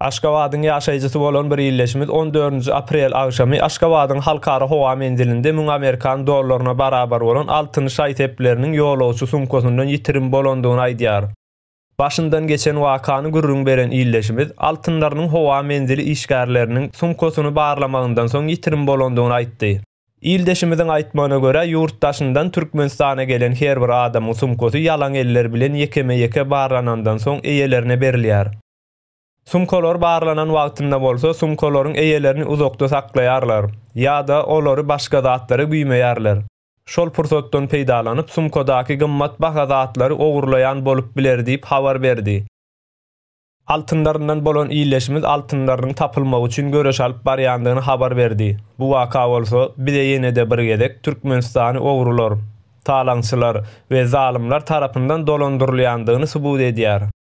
Aşgabadyň ýaşaýjysy bolan bir ildeşimiz on dördünji aprel agşamy Aşgabadyň Halkara howa menzilinde 1000 amerikan dollaryna barabar bolan altyn şaý-sepleriniň ýolagçy sumkasyndan ýitirim bolandygyny aýdýar. Başyndan geçen wakany gürrüň beren ildeşimiz altynlarynyň howa menzili işgärleriniň sumkasyny barlamagyndan soň ýitirim bolandygyny aýtdy. Ildeşimiziň aýtmagyna görä, ýurt daşyndan Türkmenistana gelen her bir adamyň sumkasy ýalaň eller bilen ýekeme-ýeke barlanandan soň eýelerine berilýär. Sumkalar barlanan wagtynda bolsa sumkalaryň eýelerini uzakda saklaýarlar ýa-da olary başga zatlara güýmeýärler. Şol pursatdan peýdalanyp sumkadaky gymmat baha zatlary ogurlaýan bolup biler diýip habar berdi. Altynlaryndan bolan ildeşimiz altynlarynyň tapylmagy üçin göreş alyp barýandygyny habar berdi. Bu waka bolsa bize ýene-de bir gezek Türkmenistany ogrular, talaňçylar we zalymlar tarapyndan dolandyrylýandygyny subut edýär.